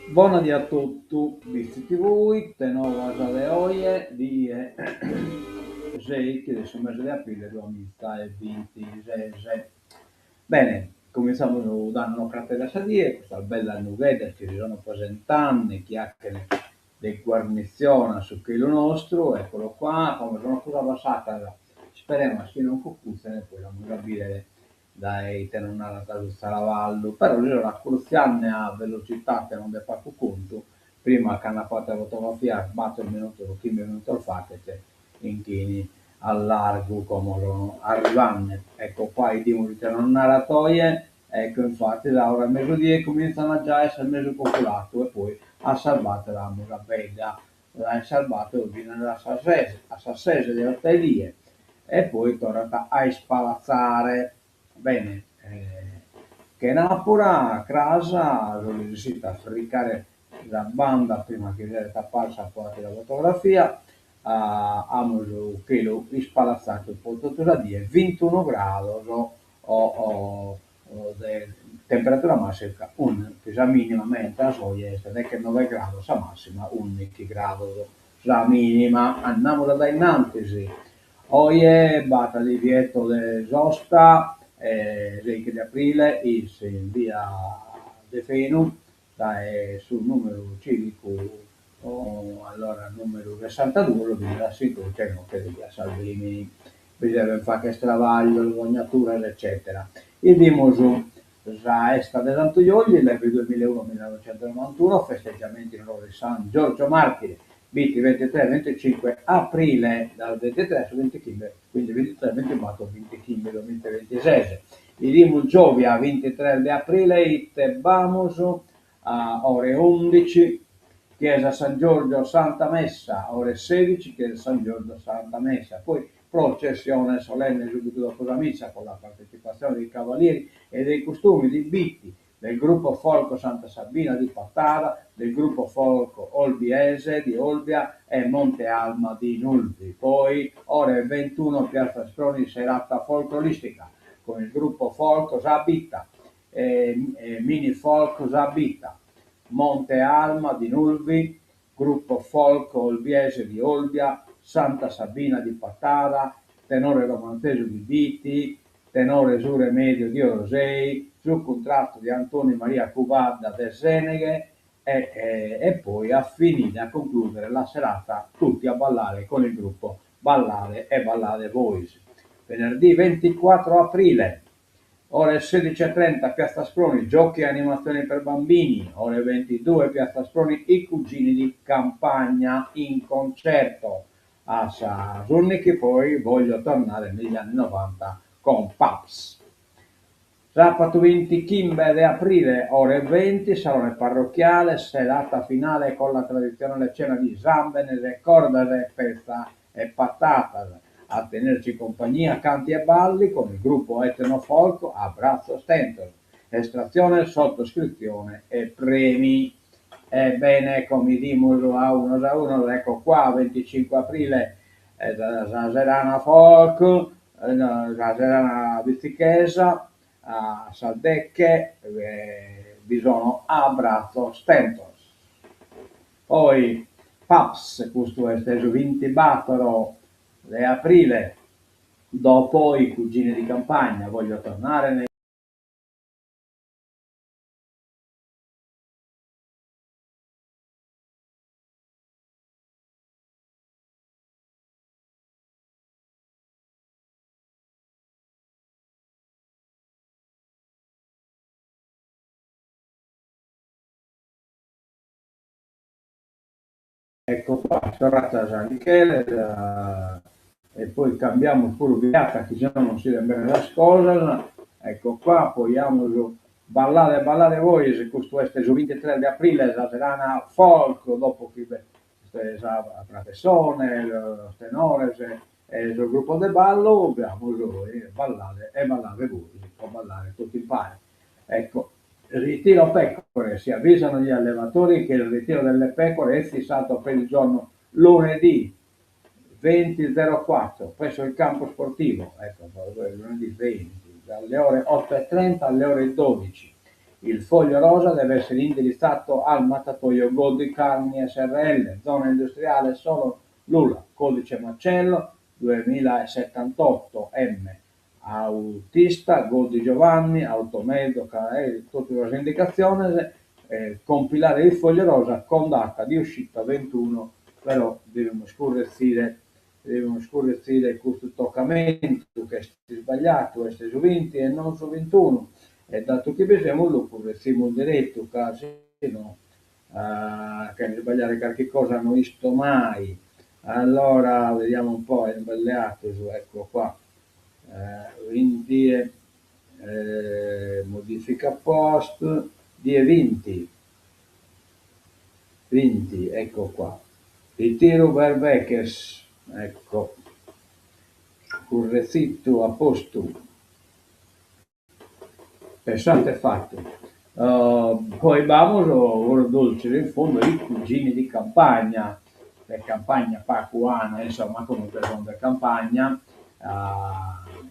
Bona die a totu, Bitzi TV, ite novas de oje, die sèichi de su mese de aprile duamiza e bintises. Bene, cumintzamus dande un'ocratedda a sa die, custas bellas nugheddas chi si sono presentande, chi 'achen de guarnitzione a su chelu nostru, eccolo qua, como sono prus abbassatas, isperemas chi non cucutzen e poi l'amus a bìdere dae ite nos narat su tzaravallu, però si sono acurtziande a velocitate non de pacu contu, prima cando apo fatu sa fotografia bator minutos o chimbe minutos faghet 'in a largu como sono arrivande, ecco qua 'idimus ite nos narat oje, ecco infatis a ora 'e mesudie cumintzan già a esser mesu populatu e poi a sas bator amus a bedda, dae sas bator finas a sas ses, a sas ses de 'orta 'e die e poi torrat a ispalatzare. Bene, chenapura, cras, so resissitu a fricare sa banda prima chi seret aparsa po 'acher sa fotografia, amus chelu ispalatzatu po totu sa die, vintunu grados o de temperatura massima, sa minima, mentras oje est dechenoe grados sa massima, ùndichi grados sa minima. Andamus a dae innantis, oje b'at divieto de sosta, sèichi de aprile, in via Deffenu, dae su nùmeru cìvicu allora nùmeru sessantaduos finas a s'incrociu inoghe de via Salvemini. Bi deven fagher trabaglios, fognaturas eccètera. 'Idimus sa 'esta de Santu Jorgi, LV duemilaeuno millenovecentonovantuno, festeggiamenti in onore di San Giorgio Martire, Bitti ventitres venticinque aprile, dal ventitres a su ventichimbe, quindi ventitres ventibator bintichimbe duemizaevintises. 'Idimus giòvia vintitres de aprile ite b'amus a ore ùndici, Chiesa San Giorgio Santa Messa, ore sedici Chiesa San Giorgio Santa Messa, poi processione solenne subito dopo sa missa con la partecipazione dei cavalieri e dei costumi di Bitti, del gruppo folk Santa Sabina di Pattada, del gruppo folk Olbiese di Olbia e Monte Alma di Nulvi. Poi ore 21 Piazza Asproni serata folcloristica con il gruppo folk Sa Bitta e, e mini folk Sa Bitta, Monte Alma di Nulvi, gruppo folk Olbiese di Olbia, Santa Sabina di Pattada, tenore romanzesu di Bitti, tenore Su Remediu di Orosei, su cuntrastu di Antoni Maria Cubadda de Seneghe e, e, e poi a finire, a concludere la serata tutti a ballare con il gruppo Ballade e Ballade Boys. Venerdì 24 aprile, ore 16.30 Piazza Asproni, giochi e animazioni per bambini, ore 22 Piazza Asproni, i cugini di campagna in concerto. A sas ùndichi poi voglio tornare negli anni 90 con Paps. Sàpatu bintichimbe de aprile, ore 20, salone parrocchiale, serata finale con la tradizionale cena di sàmbenes e cordas e petza e patatas. A tenerci compagnia, canti e balli con il gruppo Etno Folk a Bratzos Tentos. Estrazione, sottoscrizione e premi. Ebbene, come 'idimus a unos a unos, ecco qua, 25 aprile, sa serana folk, sa serana bitzichesa, a sas deche bi sono a bratzos tentos. Poi Paps, custu est su bintibatoro de aprile, dopo i cugini di campagna, voglio tornare nei Ecco qua, torrat San Michele e poi cambiamus puru piatta chi sennò non si 'iden bene sas cosas, ecco qua, poi amus Ballade ballade bois, custu est su bintitres de aprile, sa serana folk, dopo chi b'est sa protessone, sos tenores e sos grupos de ballu, bi amus Ballade e ballade bois, po ballare totu impare. Ecco, ritiro pecore, si avvisano gli allevatori che il ritiro delle pecore è fissato per il giorno lunedì 20.04 presso il campo sportivo, ecco, lunedì 20, dalle ore 8.30 alle ore 12. Il foglio rosa deve essere indirizzato al mattatoio Goddi Carni SRL, zona industriale Solo Lula, codice macello 2078 M, autista Goddi Giovanni, automezzo, totu sas indicatziones, compilare il foglio rosa con data di uscita 21, però devimus curretzire devimus curretzire custu tocamentu chi est isbagliatu, est su binti e non su bintunu e datu chi bi semus lu curretzimus deretu ca si no chene isbagliare carchi cosa no isto mai. Allora vediamo un po', isballiatus, ecco qua, in die modifica post, die binti, binti, ecco qua, ritiru berbeches, ecco, curretzitu a postu. Pensate fatu. Poi b'amus puru dulcis in fundu i cugini di campagna, de campagna pagu an, insomma, comunque sun de campagna,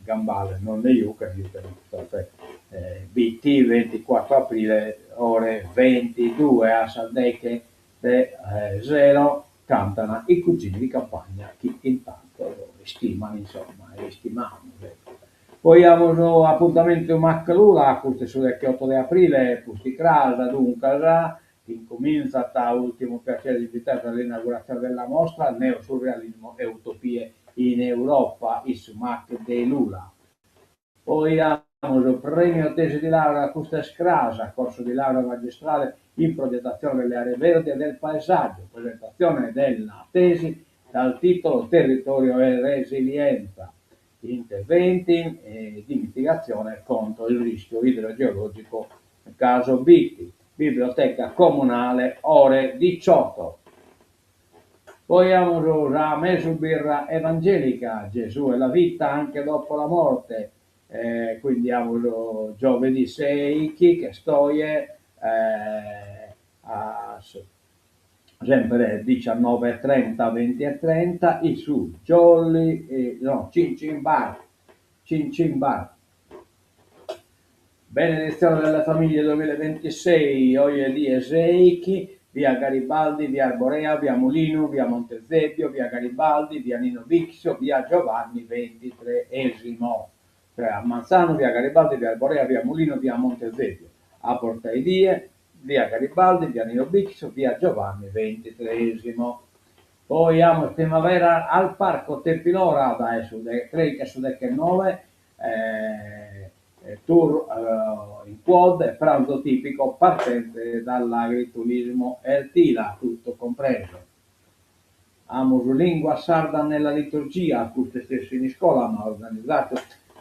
gambales non nde juchen, juchen custa Bitti venticuatro aprile ore ventidue a sas deche de sero cantan i cugini di campagna chi intanto istiman insomma e istimamus ecco. Poi amus apuntamentu Mac Lula, custu est su decheoto de aprile, pusticras, duncas, chi incumintzat Ultimo piacere di invitarvi all'inaugurazione della mostra Neosurrealismo e utopie in Europa in su Mac de Lula. Poi amus Premio Tesi di Laurea, custu est cras, corso di laurea magistrale in progettazione delle aree verdi e del paesaggio, presentazione della tesi dal titolo Territorio e resilienza. Interventi di mitigazione contro il rischio idrogeologico caso Bitti, Biblioteca Comunale, ore 18. Poi amus sa mesu birra evangelica, Gesù è la vita anche dopo la morte, quindi amus giovedì seichi, ch'est oje, a Sempre diciannove e trenta, venti e trenta, in su Jolly, no, Cin Cin Bar, Cin Cin Bar. Benedizione delle famiglie 2026, oje die seichi, via Garibaldi, via Arborea, via Mulinu, via Monte Zebio, via Garibaldi, via Nino Bixio, via Giovanni ventitreesimo. Cioè a manzanu, via Garibaldi, via Arborea, via Mulinu, via Monte Zebio. A bortaedie, via Garibaldi, via Nino Bixio, via Giovanni ventitreesimo. Poi amus primavera al parco Tepilora dae su de treichi a su dechenoe, tour in quad e pranzo tipico partente dall'agriturismo Ertila, tutto compreso. Amus lingua sarda nella liturgia, custu est in iscola ma organizadu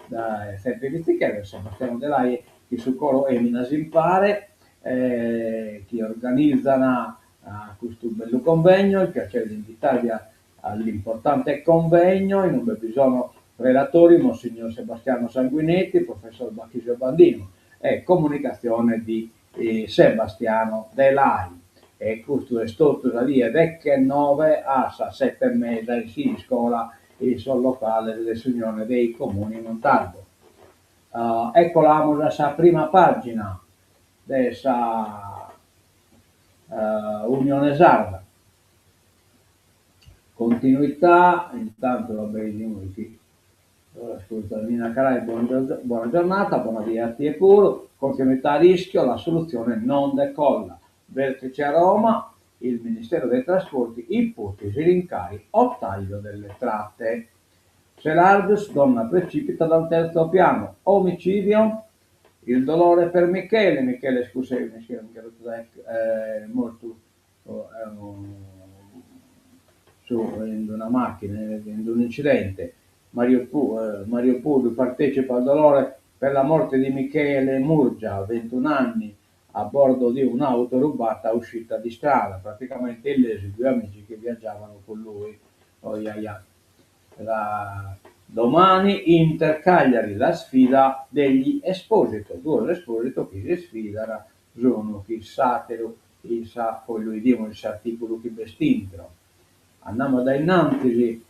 dae sempre Bitzichedda, Sebastiano Delai chin su coro Eminas Impare chi organizan custu bellu convegno, il piacere di invitarvi all'importante convegno inube bi sono relatori Monsignor Sebastiano Sanguinetti, professor Bachisio Bandinu e comunicazione di Sebastiano Delai. E custu est totu sa die dechenoe a sas sete e mesa in Siniscola in sos locales de s'Unione dei Comuni Montarbo. E colamus a sa prima pàgina de sa Unione Sarda. Continuità, intantu va bene chi Ascurta Nina Carai, bona giornata, bona die a tie puru. Continuità a rischio, la soluzione non decolla. Vertice a Roma, il Ministero dei Trasporti, ipotesi rincari o taglio delle tratte. Selargius, donna precipita dal terzo piano, omicidio, il dolore per Michele, Michele scusa, Michele è mortu su in una macchina, in un incidente. Mario, Mario Puddu partecipa al dolore per la morte di Michele Murgia, 21 anni, a bordo di un'auto rubata uscita di strada, praticamente illesi due amici che viaggiavano con lui. Oh, ia, ia. La... Domani Inter Cagliari, la sfida degli Esposito, duos Esposito chi si sfidano s'unu chin s'ateru in sa, poi lu 'idimus in s'articulu chi b'est intro. Andamus dae innantis,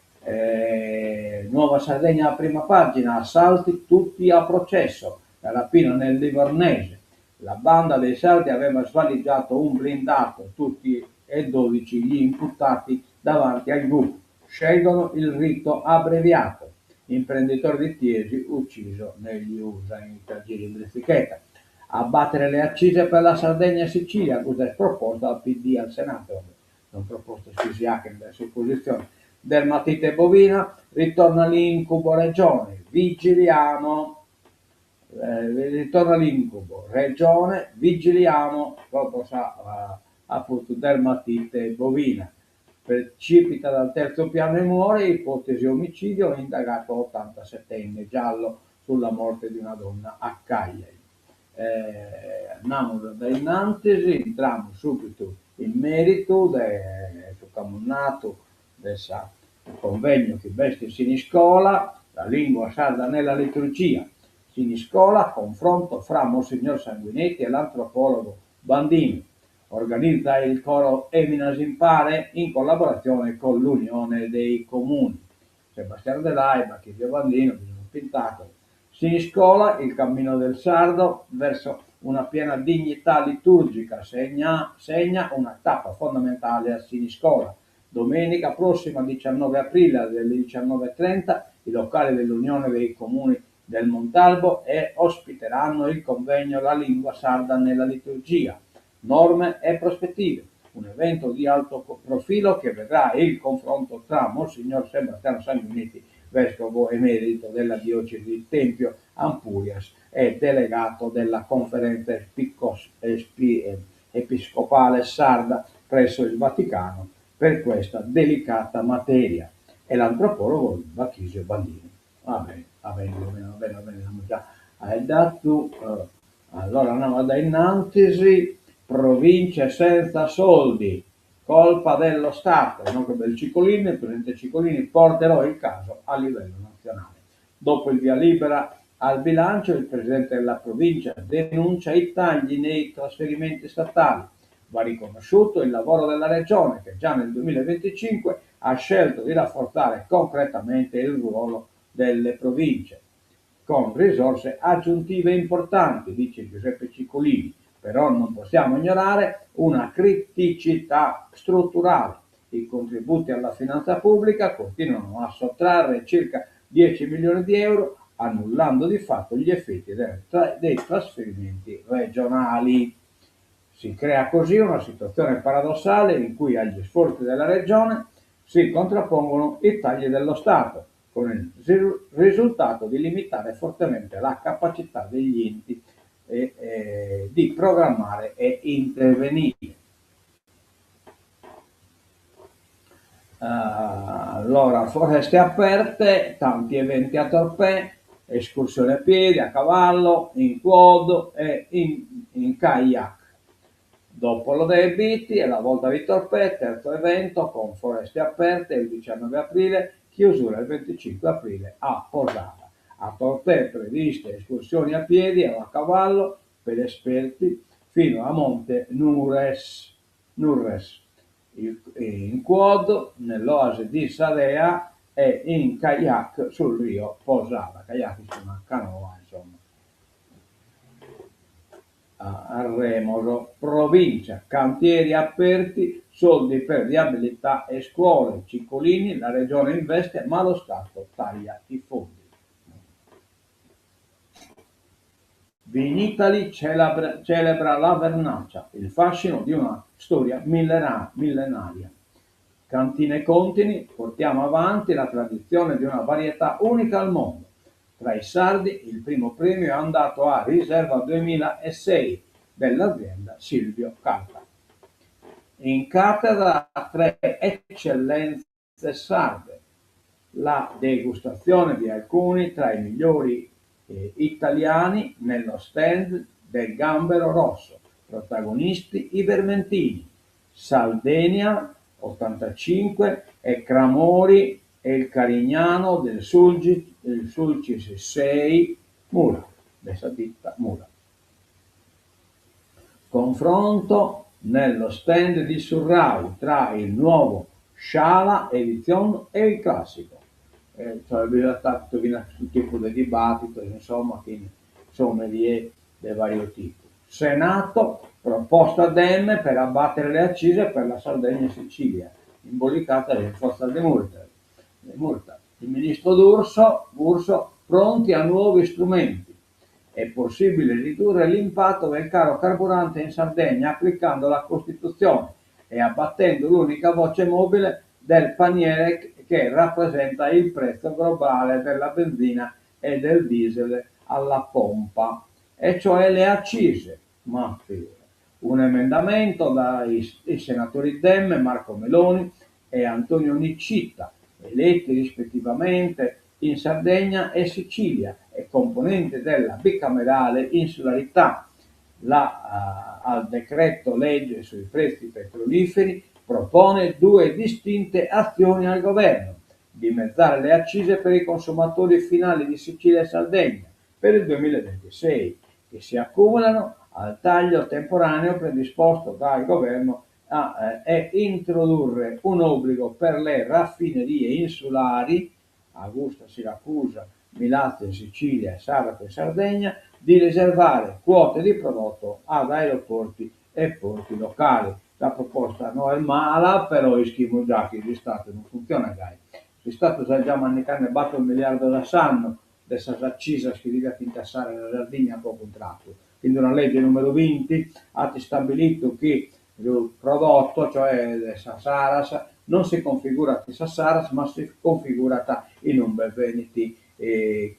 Nuova Sardegna a prima pagina, assalti tutti a processo, la rapina nel Livornese. La banda dei sardi aveva svaligiato un blindato, tutti e 12 gli imputati davanti al GUP scelgono il rito abbreviato. Imprenditore di Tiesi ucciso negli USA in giro in bicicletta. Abbattere le accise per la Sardegna e Sicilia, questa est proposta dal PD al Senato, sunt propostas chi si achent dae s'opositzione. Dermatite bovina, ritorna l'incubo Regione, vigiliamo. Ritorna l'incubo Regione, vigiliamo pro sa apuntu dermatite bovina. Precipita dal terzo piano e muore, ipotesi omicidio, indagato 87enne giallo sulla morte di una donna a Cagliari. Andamus dae innantis, intramus subitu in meritu de su ch'amus natu de sa convegnu chi b'est in Siniscola, la lingua sarda nella liturgia. Siniscola, confronto fra Monsignor Sanguinetti e l'antropologo Bandinu. Organiza il coro Eminas Impare in collaborazione con l'Unione dei Comuni. Sebastiano Delai, Bachisio Bandinu, si sunt pintados. Siniscola, il cammino del sardo verso una piena dignità liturgica segna, segna una tappa fondamentale a Siniscola. Domenica prossima, 19 aprile alle 19.30, i locali dell'Unione dei Comuni del Montalbo e ospiteranno il convegno La lingua sarda nella liturgia, norme e prospettive, un evento di alto profilo che vedrà il confronto tra Monsignor Sebastiano Sanguinetti, vescovo emerito della diocesi di Tempio Ampurias e delegato della Conferenza Episcopale Sarda presso il Vaticano per questa delicata materia, e l'antropologo Bachisio Bandinu. Va bene, va bene, va bene, va bene, va bene, amus già datu, allora andamus a dae innantis, province senza soldi, colpa dello Stato, inoghe b'est Cicolini, il presidente Cicolini, porterò il caso a livello nazionale. Dopo il via libera al bilancio, il presidente della provincia denuncia i tagli nei trasferimenti statali. Va riconosciuto il lavoro della Regione, che già nel 2025 ha scelto di rafforzare concretamente il ruolo delle province, con risorse aggiuntive importanti, dice Giuseppe Cicolini. Però non possiamo ignorare una criticità strutturale. I contributi alla finanza pubblica continuano a sottrarre circa 10 milioni di euro, annullando di fatto gli effetti dei trasferimenti regionali. Si crea così una situazione paradossale in cui agli sforzi della Regione si contrappongono i tagli dello Stato, con il risultato di limitare fortemente la capacità degli enti di programmare e intervenire. Allora, foreste aperte, tanti eventi a Torpè, escursioni a piedi, a cavallo, in quad e in kayak. Dopo Lodè e Bitti è la volta di Torpè, terzo evento con foreste aperte il 19 aprile, chiusura il 25 aprile a Posada. A Torpè previste escursioni a piedi o a cavallo per esperti fino a Monte Nures, Nurres, in quad nell'oasi di Sadea e in kayak sul rio Posada. Kayak è una canoa, insomma. A Remoso, provincia, cantieri aperti, soldi per viabilità e scuole, Cicolini, la regione investe, ma lo Stato taglia i fondi. Vinitaly celebra, celebra la Vernaccia, il fascino di una storia millenaria. Cantine Contini, portiamo avanti la tradizione di una varietà unica al mondo. Tra i sardi il primo premio è andato a Riserva 2006 dell'azienda Silvio Carta. In cattedra tre eccellenze sarde, la degustazione di alcuni tra i migliori italiani nello stand del Gambero Rosso, protagonisti i Vermentini, Saldenia 85 e Cramori e il Carignano del Sulcis, il Sulcis 6 Mura, de sa ditta Mura. Confronto nello stand di Surrau tra il nuovo Sciala Edition e il classico. Cioè, bi at àpidu finas custu tipu de dibattitos, insomma, chi sommelier de variu tipu. Senato, proposta Dem per abbattere le accise per la Sardegna e Sicilia, imbolicadas in fotzas de murta. Il ministro D'Urso, Urso, pronti a nuovi strumenti. È possibile ridurre l'impatto del caro carburante in Sardegna applicando la Costituzione e abbattendo l'unica voce mobile del paniere che rappresenta il prezzo globale della benzina e del diesel alla pompa, e cioè le accise. Ma figura. Un emendamento dai senatori Dem Marco Meloni e Antonio Nicita, eletti rispettivamente in Sardegna e Sicilia e componenti della bicamerale insularità, la, uh, al decreto legge sui prezzi petroliferi propone due distinte azioni al governo dimezzare le accise per i consumatori finali di Sicilia e Sardegna per il 2026, che si accumulano al taglio temporaneo predisposto dal governo a, eh, e introdurre un obbligo per le raffinerie insulari, Augusta, Siracusa, Milazzo in Sicilia e Saraco in Sardegna, di riservare quote di prodotto ad aeroporti e porti locali. Sa proposta no est mala, però ischimus già chi s'Istatu non funtzionat gai. S'Istatu s'est già mannicande bator milliardos a s'annu de sas acisas chi deviat incassare sa Sardigna pro cuntratu. Chin una lege numeru binti at istabilitu chi su prodotto, cioè de sa Saras, non si configurat in sa Saras ma si configurat in umbe benit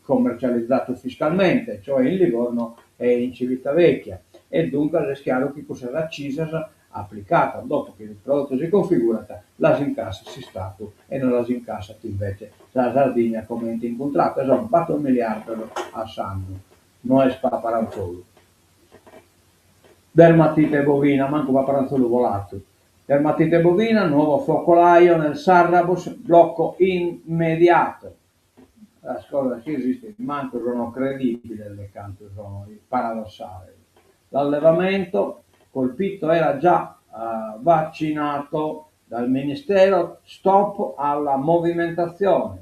commercializadu fiscalmente, cioè in Livorno e in Civitavecchia, e duncas est chiaru chi cussas acisas aplicadas dopo chi su prodotto si configurat las incassat s'Istatu e non las incassat invece sa Sardigna comente in cuntratu, e sono bator milliardos a s'annu, no est paparantzolu. Dermatite bovina, mancu paparantzolu bolatu. Dermatite bovina, nuovo focolaio nel Sarrabus, blocco immediato. Sas cosas chi esistint mancu sono credìbiles de cantu sono paradossales. L'allevamento colpito era già vaccinato dal Ministero, stop alla movimentazione.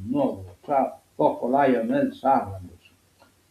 Nuovo focolaio nel Sarrabus.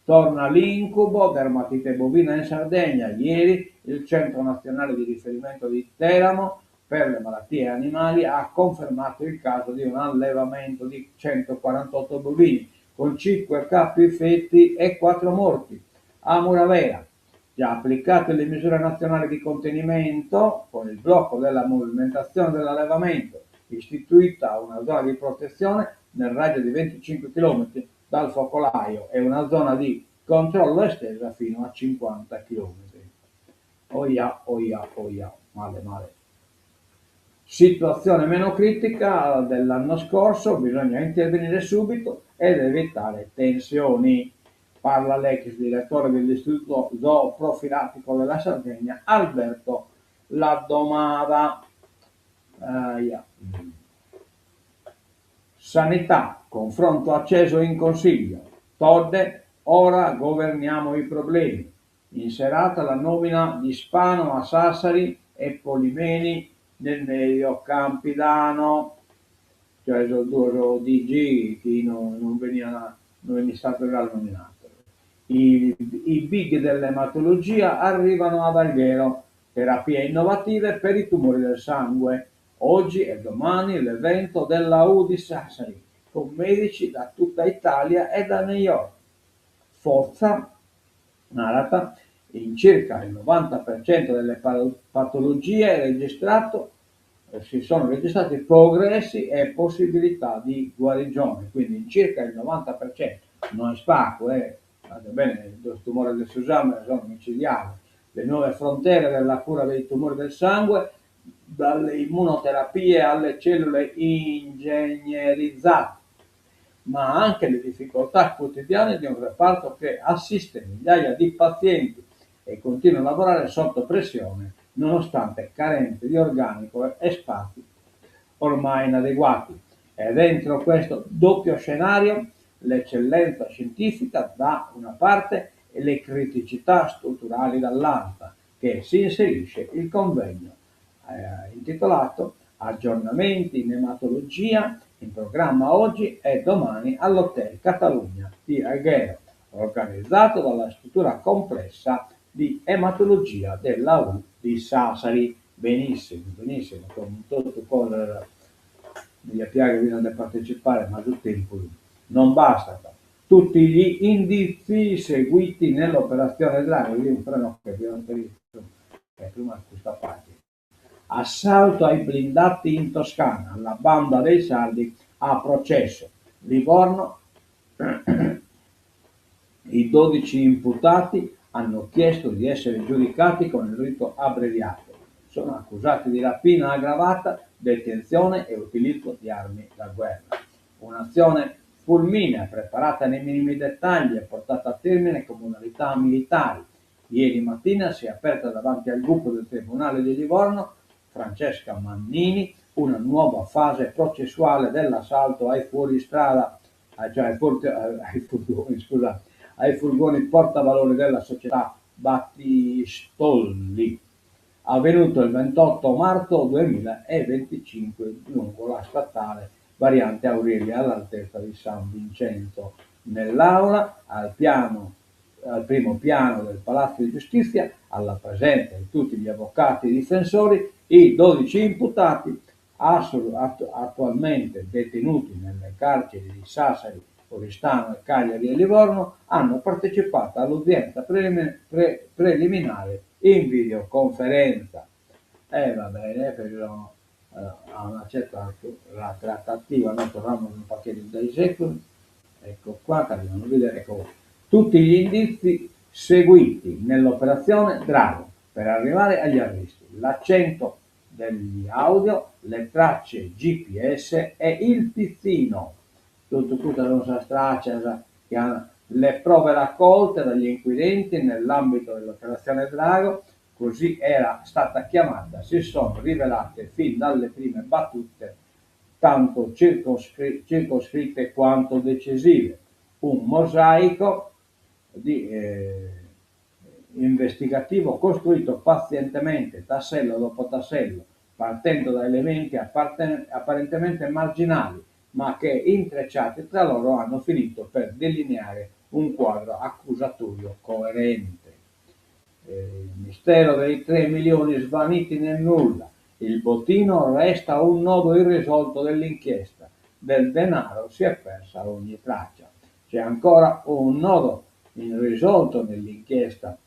Torna l'incubo, dermatite bovina in Sardegna. Ieri il Centro Nazionale di Riferimento di Teramo per le malattie animali ha confermato il caso di un allevamento di 148 bovini con 5 capi infetti e 4 morti a Muravera. Già applicate le misure nazionali di contenimento con il blocco della movimentazione dell'allevamento, istituita una zona di protezione nel raggio di 25 chilometri dal focolaio e una zona di controllo estesa fino a 50 chilometri. Oia, oia, oia, male, male. Situazione meno critica dell'anno scorso, bisogna intervenire subito ed evitare tensioni. Parla l'ex direttore dell'Istituto Zooprofilattico della Sardegna, Alberto Laddomada. Aia. Sanità, confronto acceso in Consiglio. Todde, ora governiamo i problemi. In serata la nomina di Spano a Sassari e Polimeni nel Medio Campidano. Cioè sos duos DG chi non non benian no est istadu galu nominados. I I big dell'ematologia arrivano ad Alghero, terapie innovative per i tumori del sangue. Oggi e domani l'evento della U di Sassari, con medici da tutta Italia e da New York. Fotza, narat, in circa il 90% delle patologie registrato, si sono registrati progressi e possibilità di guarigione, quindi in circa il 90%, no est pagu, eh, andate bene, sos tumores de su sambene sono micidiales, le nuove frontiere della cura dei tumori del sangue, dalle immunoterapie alle cellule ingegnerizzate, ma anche le difficoltà quotidiane di un reparto che assiste migliaia di pazienti e continua a lavorare sotto pressione nonostante carenze di organico e spazi ormai inadeguati. E dentro questo doppio scenario l'eccellenza scientifica da una parte e le criticità strutturali dall'altra, che si inserisce il convegno eh, intitolato Aggiornamenti in ematologia in programma oggi e domani all'Hotel Catalunya di Alghero, organizzato dalla struttura complessa di Ematologia dell'AU di Sassari. Benissimo, benissimo, cun totu cosas mi diat piagher finas de partecipare, ma su tempus non bastat. Tutti gli indizi seguiti nell'operazione Drago, io freno che vi ho prima custa pagina. Assalto ai blindati in Toscana, la banda dei sardi a processo. Livorno, i 12 imputati hanno chiesto di essere giudicati con il rito abbreviato. Sono accusati di rapina aggravata, detenzione e utilizzo di armi da guerra. Un'azione fulminea preparata nei minimi dettagli e portata a termine con modalità militari. Ieri mattina si è aperta davanti al gruppo del Tribunale di Livorno, Francesca Mannini, una nuova fase processuale dell'assalto ai fuoristrada, cioè ai, forti, ai furgoni, scusate, ai furgoni portavalori della società Battistolli, avvenuto il 28 marzo 2025 lungo la statale variante Aurelia all'altezza di San Vincenzo. Nell'aula, al, piano, al primo piano del Palazzo di Giustizia, alla presenza di tutti gli avvocati difensori, i 12 imputati attualmente detenuti nelle carceri di Sassari, Oristano, Cagliari e Livorno hanno partecipato all'udienza preliminare in videoconferenza. E va bene, però a una certa la trattativa, noi torniamo un pacchetto dai secoli, ecco qua, che andiamo a vedere, ecco, tutti gli indizi seguiti nell'operazione Drago per arrivare agli arresti, l'accento degli audio, le tracce GPS e il pizzino. Tutto questa sono tracce che hanno le prove raccolte dagli inquirenti nell'ambito dell'operazione Drago, così era stata chiamata, si sono rivelate fin dalle prime battute tanto circoscritte quanto decisive. Un mosaico di, investigativo costruito pazientemente, tassello dopo tassello, partendo da elementi apparentemente marginali, ma che intrecciati tra loro hanno finito per delineare un quadro accusatorio coerente. Il mistero dei 3 milioni svaniti nel nulla. Il bottino resta un nodo irrisolto dell'inchiesta. Del denaro si è persa ogni traccia. C'è ancora un nodo irrisolto nell'inchiesta.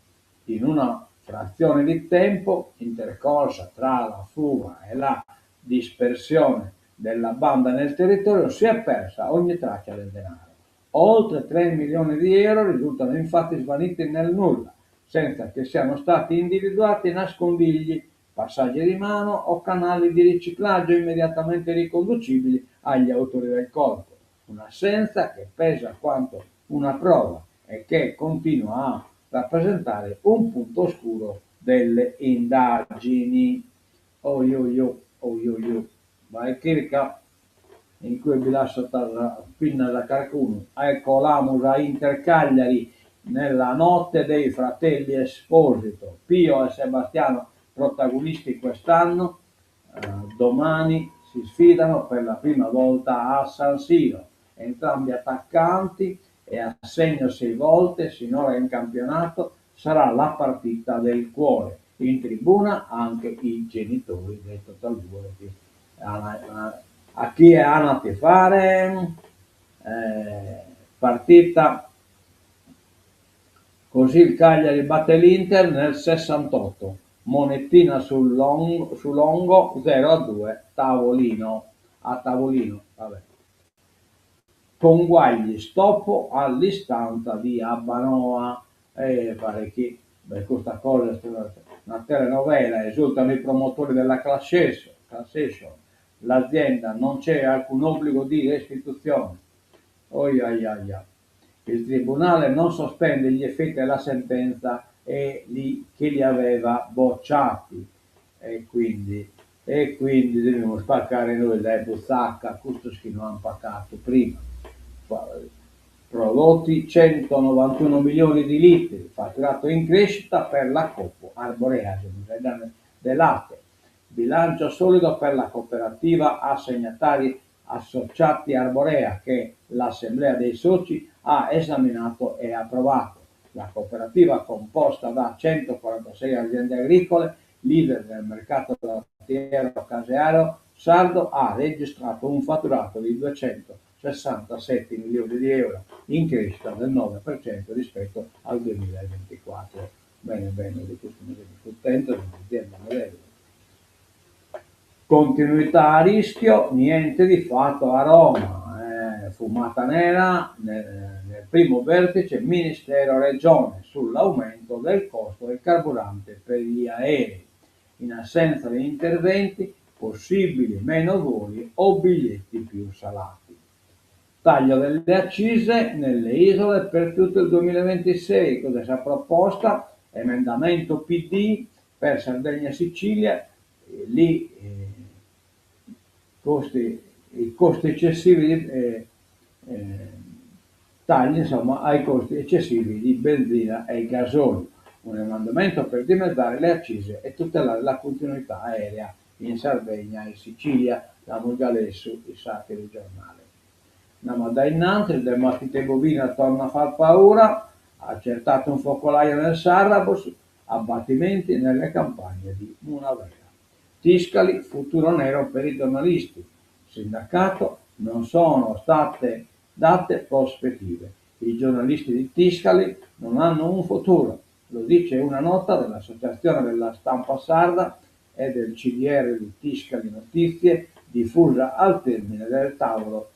In una frazione di tempo intercorsa tra la fuga e la dispersione della banda nel territorio si è persa ogni traccia del denaro. Oltre 3 milioni di euro risultano infatti svaniti nel nulla, senza che siano stati individuati nascondigli, passaggi di mano o canali di riciclaggio immediatamente riconducibili agli autori del colpo. Un'assenza che pesa quanto una prova e che continua a rappresentare un punto oscuro delle indagini. Oh io io, oh io io. Vai chirca in cui vi lascio la pinna da qualcuno. Ecco l'amus a Inter Cagliari nella notte dei fratelli Esposito, Pio e Sebastiano protagonisti quest'anno, domani si sfidano per la prima volta a San Siro, entrambi attaccanti e a segno 6 volte sinora in campionato, sarà la partita del cuore. In tribuna anche i genitori del Total 2. A chi è a tifare? Partita così il Cagliari batte l'Inter nel 68, monettina su Longo 0-2, tavolino, a tavolino, vabbè. Conguagli stop all'istanza di Abbanoa. Pare che beh, questa cosa è una telenovela, esultano i promotori della class action. L'azienda non c'è alcun obbligo di restituzione. Oh, ia, ia, ia. Il tribunale non sospende gli effetti della sentenza e che li aveva bocciati. E quindi dobbiamo spaccare noi dai buzzacca, questo che non hanno pagato prima. Prodotti 191 milioni di litri, fatturato in crescita per la Coop Arborea del latte. Bilancio solido per la cooperativa assegnatari associati Arborea che l'assemblea dei soci ha esaminato e approvato. La cooperativa composta da 146 aziende agricole, leader nel mercato lattiero caseario sardo, ha registrato un fatturato di 267 milioni di euro, in crescita del 9% rispetto al 2024. Bene bene, de custu mi semus cuntentos, un'azienda modello. Continuità a rischio, niente di fatto a Roma. Eh, fumata nera nel, nel primo vertice Ministero-Regione sull'aumento del costo del carburante per gli aerei. In assenza di interventi, possibili meno voli o biglietti più salati. Taglio delle accise nelle isole per tutto il 2026, cos'è sa proposta? Emendamento PD per Sardegna e Sicilia, lì eh, costi, i costi eccessivi di, eh, eh, tagli insomma ai costi eccessivi di benzina e gasolio. Un emendamento per dimezzare le accise e tutelare la continuità aerea in Sardegna e Sicilia, l'amus già lessu in s'àteru giornale. Andamus a dae innantis, dermatite bovina torna a far paura, accertato un focolaio nel Sarrabus, abbattimenti nelle campagne di Muravera. Tiscali, futuro nero per i giornalisti. Sindacato, non sono state date prospettive. I giornalisti di Tiscali non hanno un futuro, lo dice una nota dell'Associazione della Stampa Sarda e del CDR di Tiscali Notizie diffusa al termine del tavolo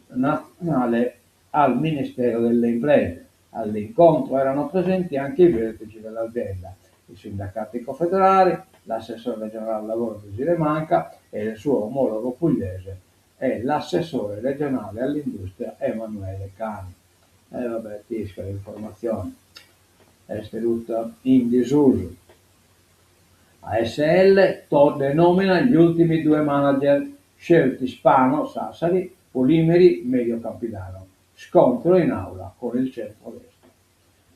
nazionale al Ministero delle Imprese. All'incontro erano presenti anche i vertici dell'azienda, i sindacati confederali, l'assessore regionale al lavoro Desirée Manca e il suo omologo pugliese e l'assessore regionale all'industria Emanuele Cani. E vabbè, Tiscali, informazione est rutta in disusu. ASL, Todde nomina gli ultimi due manager, scelti Spano, Sassari, Polimeri, Medio Campidano. Scontro in aula con il centrodestra.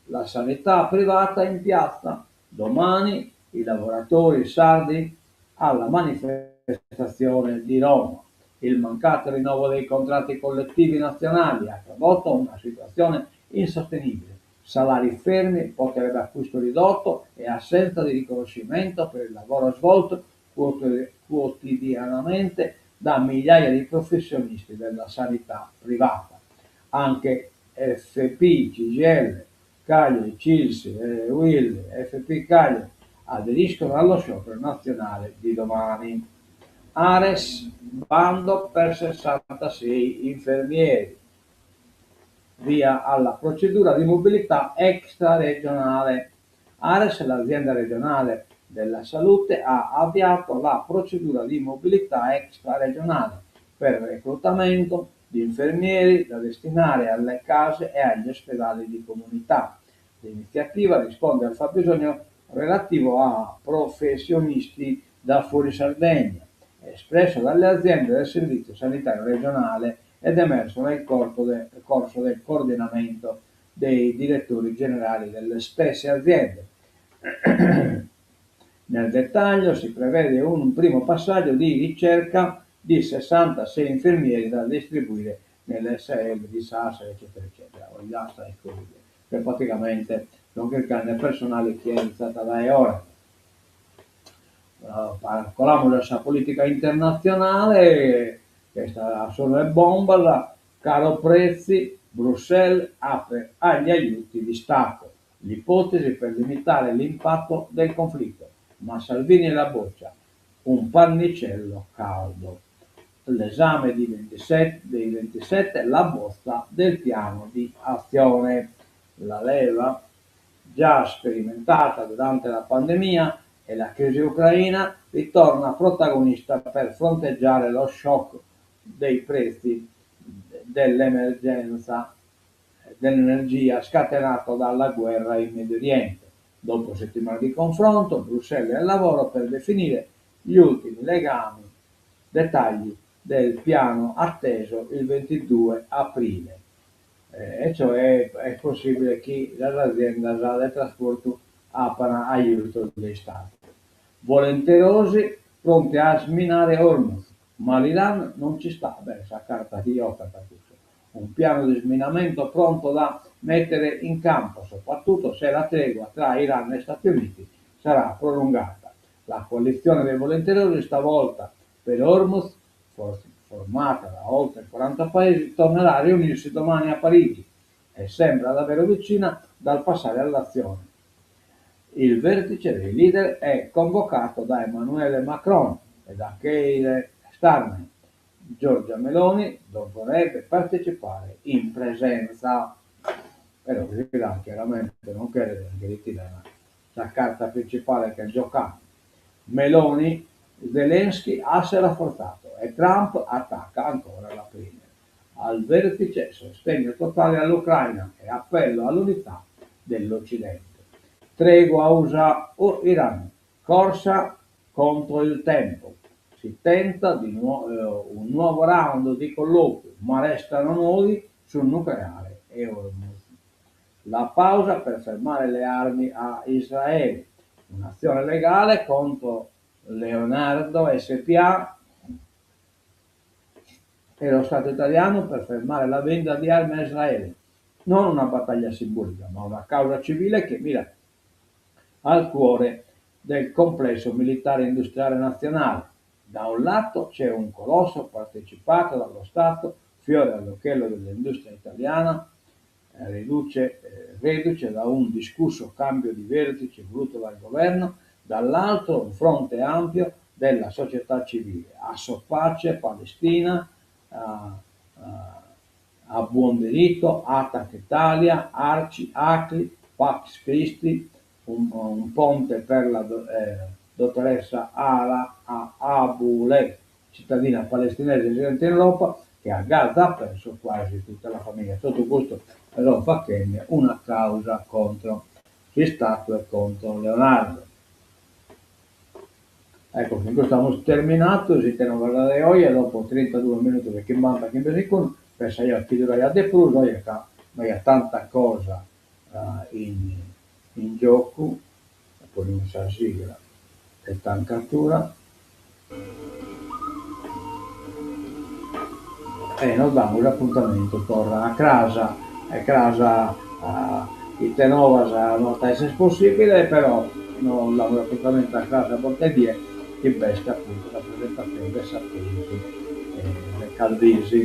La sanità privata in piazza. Domani i lavoratori sardi alla manifestazione di Roma. Il mancato rinnovo dei contratti collettivi nazionali ha prodotto una situazione insostenibile. Salari fermi, potere d'acquisto ridotto e assenza di riconoscimento per il lavoro svolto quotidianamente da migliaia di professionisti della sanità privata. Anche FP, CGIL, Cagliari, Cils, Uil, FP Cagliari aderiscono allo sciopero nazionale di domani. Ares, bando per 66 infermieri. Via alla procedura di mobilità extraregionale. Ares, l'azienda regionale della salute, ha avviato la procedura di mobilità extraregionale per il reclutamento di infermieri da destinare alle case e agli ospedali di comunità. L'iniziativa risponde al fabbisogno relativo a professionisti da fuori Sardegna, espresso dalle aziende del Servizio Sanitario Regionale ed emerso nel corso del coordinamento dei direttori generali delle stesse aziende. Nel dettaglio si prevede un primo passaggio di ricerca di 66 infermieri da distribuire nelle SL di Sassari, eccetera, eccetera, Ogliastra e così via. Cioè praticamente non chircande personale chi è iniziata dae ora. Colamus a sa politica internatzionale, est a sonu 'e bombas, caro prezzi, Bruxelles apre agli aiuti di Stato, l'ipotesi per limitare l'impatto del conflitto, ma Salvini la boccia, un pannicello caldo. L'esame di 27, dei 27, la bozza del piano di azione. La leva, già sperimentata durante la pandemia e la crisi ucraina, ritorna protagonista per fronteggiare lo shock dei prezzi dell'emergenza dell'energia scatenato dalla guerra in Medio Oriente. Dopo settimane di confronto, Bruxelles è al lavoro per definire gli ultimi legami, dettagli del piano atteso il 22 aprile. Eh, e cioè è possibile chi sas aziendas de trasportu apan ajutos de Istadu. Volenterosi pronti a sminare Hormuz, ma l'Iran non ci sta. Beh, sa carta chi jocat custu. Un piano di sminamento pronto da mettere in campo, soprattutto se la tregua tra Iran e Stati Uniti sarà prolungata. La coalizione dei volenterosi, stavolta per Hormuz, formata da oltre 40 paesi, tornerà a riunirsi domani a Parigi e sembra davvero vicina dal passare all'azione. Il vertice dei leader è convocato da Emmanuel Macron e da Keir Starmer. Giorgia Meloni dovrebbe partecipare in presenza. Però l'Iran chiaramente non cheret chi li tirant sa carta principale ch'est giocande. Meloni, Zelensky asse rafforzato e Trump attacca ancora la Premier. Al vertice sostegno totale all'Ucraina e appello all'unità dell'Occidente. Tregua USA-Iran, corsa contro il tempo. Si tenta di un nuovo round di colloqui, ma restano nodi sul nucleare e Hormuz. La pausa per fermare le armi a Israele. Un'azione legale contro Leonardo SpA e lo Stato italiano per fermare la vendita di armi a Israele. Non una battaglia simbolica, ma una causa civile che mira al cuore del complesso militare industriale nazionale. Da un lato c'è un colosso partecipato dallo Stato, fiore all'occhiello dell'industria italiana, reduce, reduce da un discusso cambio di vertice voluto dal governo, dall'altro un fronte ampio della società civile, Assopace, Palestina, a Buon Diritto, Attac Italia, Arci, Acli, Pax Christi, un, un ponte per la eh, dottoressa Ala Abule, cittadina palestinese residente in Europa, che a Gaza ha perso quasi tutta la famiglia. Totu custu però faghende una causa contro s'Istatu e contro Leonardo. Ecco, cun custu amus terminadu s'Ite Novas de oje, dopo trintaduos minutos e chimbantachimbe segundos, pensaio chi duraiat de prus oje ca b'aiat tanta cosa in in giocu, ponimus sa sigla de tancatura e nos damus apuntamentu torra a cras, e cras ite novas no at a esser possibile, però nos damus apuntamentu a cras a borta 'e die chi b'est apuntu sa presentatzione de sa tesi de Calvisi.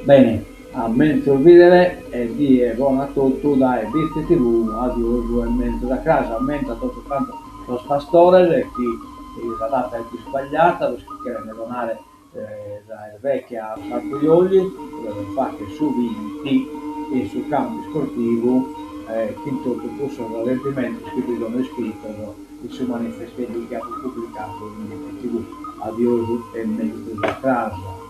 Bene. A menzus bìdere e die bona a totu dae Bitzi TV, adiosu e menzus a cras. Ammento a totu cantos sos pastores chi sa data est isbagliata, sos chi cherent donare sa erveche a Santu Jolli lu devent fagher su binti in su campu isportivu chin totu cussos adempimentos chi bi sono iscritos in su manifesteddu chi apo publicadu in Bitzi TV. Adiosu e menzus a cras.